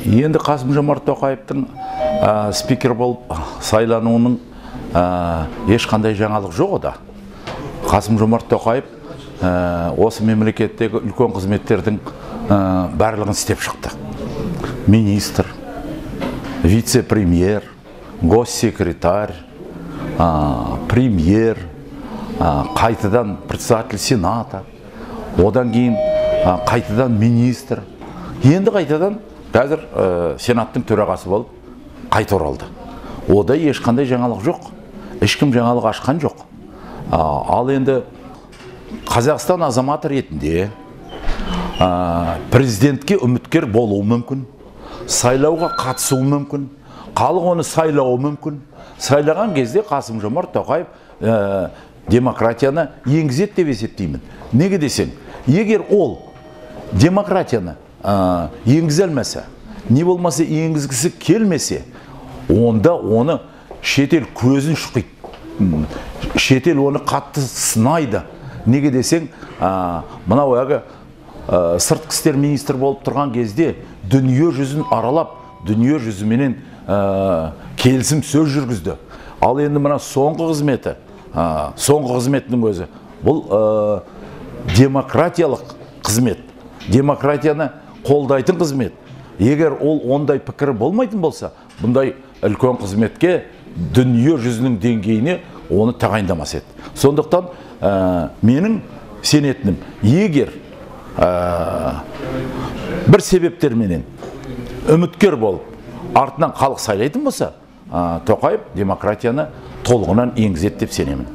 Енді Қасым Жомарт Тоқаевтың спикер болып сайлануының ешқандай жаңалық жоқ ода. Қасым Жомарт Тоқаев осы мемлекеттегі үлкен қызметтердің барлығын істеп шықты. Министр, вице-премьер, госсекретарь, премьер, қайтадан председатель сената, одан кейін қайтадан министр, енді қайтадан қазір сенаттың төрағасы болып қайта оралды. Ода ешқандай жаңалық жоқ, ешкім жаңалық ашқан жоқ. Ал енді Қазақстан азаматы ретінде президентке үміткер болуы мүмкін, сайлауға қатысуы мүмкін, халық оны сайлауы мүмкін. Сайлаған кезде Қасым Жомарт Тоқаев демократияны енгізеді деп есептеймін. Неге десең, егер ол демократияны енгізе алмаса, не болмаса енгізгісі келмесе, онда оны шетел көзін шұқиды, шетел оны қатты сынайды. Неге десең, мынау әлгі сыртқы істер министрі болып тұрған кезде дүние жүзін аралап, дүние жүзіменен келісім сөз жүргізді. Ал енді мына соңғы қызметі, соңғы қызметінің өзі бұл демократиялық қызмет, демократияны қолдайтын қызмет. Егер ол ондай пікірі болмайтын болса, бұндай үлкен қызметке дүние жүзінің деңгейіне оны тағайындамас еді. Сондықтан менің сенетінім, егер бір себептерменен үміткер болып артынан халық сайлайтын болса, Тоқаев демократияны толығынан енгізеді деп сенемін.